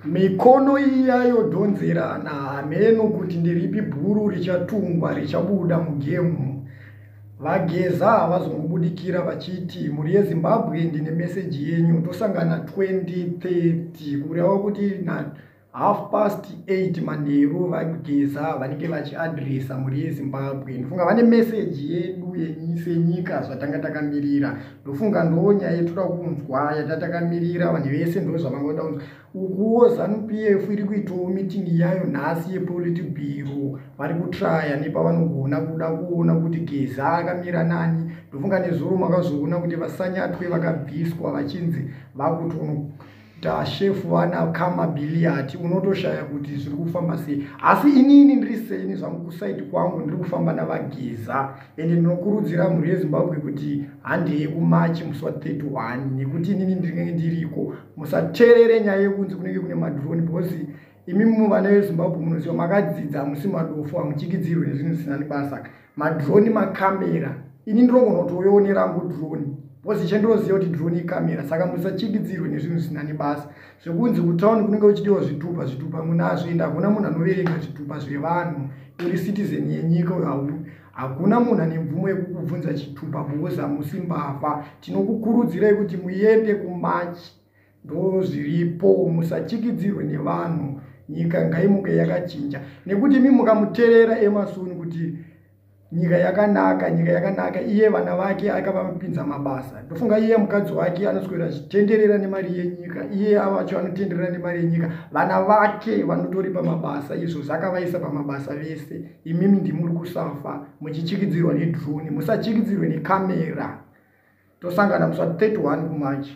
Mikono iya yodhonzerana, hameno kuti nderipi bhuru richatungwa richabuda mugemu. VaGeza havazongobudikira vachiti mhuri yeZimbabwe ndine meseji yenyu, tosangana 2030, kureva kuti na 8:30 manheru VaGeza vanenge vachiadresa mhuri yeZimbabwe. Ndofunga vane meseji yedu senyika zvatanga takamirira. Ndofunga ndo nyaya yetoda kunzwa yatatakamirira, vanhu vese ndo zvavangoda kunzwa. Ukuwo ZANU PF iri kuitawo meeting yayo nhasi yepolitburo, vari kutraya nepavanogona kuda kuona kuti Geza akamira nani. Ndofunga nezuro makazoona kuti vaSanyatwe vakabviswa vachinzi vakutonoita shefu vana Khama Billiat. Unotoshaya kuti zviri kufamba sei, asi inini ndiri seni zvangu kuside kwangu ndiri kufamba navaGeza, ende ndinokurudzira mhuri yeZimbabwe kuti handei kumarch musi wa31, nekuti inini ndinenge ndiriko. Musateerere nyaya yekunzi kunenge kune madrone, because imi vana veZimbabwe munoziva, makadzidza, hamusi madofu, hamuchikidzirwe nezvinhu zvisina nebasa. Madrone makamera, ini ndinogona kutoionerangu drone because chandinoziva kuti drone ikamera. Saka musachikidzirwe nezvinhu zvisina nebasa zvekunzi kutauni kunenge kuchidiwa zvitupa. Zvitupa munazvo, ende hakuna munhu anoverenga zvitupa zvevanhu. Uri citizen yenyika, hakuna munhu ane mvumo yekukubvunza chitupa because hamusi mbavha. Tinokukurudzirai kuti muende kumarch, ndo zviripo. Musachikidzirwe nevanhu. Nyika ngaimuke yakachinja, nekuti imi mukamuteerera Emmerson kuti nyika yakanaka, nyika yakanaka, iye vana vake akavapinza mabasa. Ndofunga iye mukadzi wake anoswera achitenderera nemari yenyika, iye avacho anotenderera nemari yenyika, vana vake vanotori pamabasa, izvo zvakavaisa pamabasa vese. Imimi ndimuri kusafa muchichikidzirwa nedrone. Musachikidzirwe nekamera. Tosangana musi wa31 kumarch.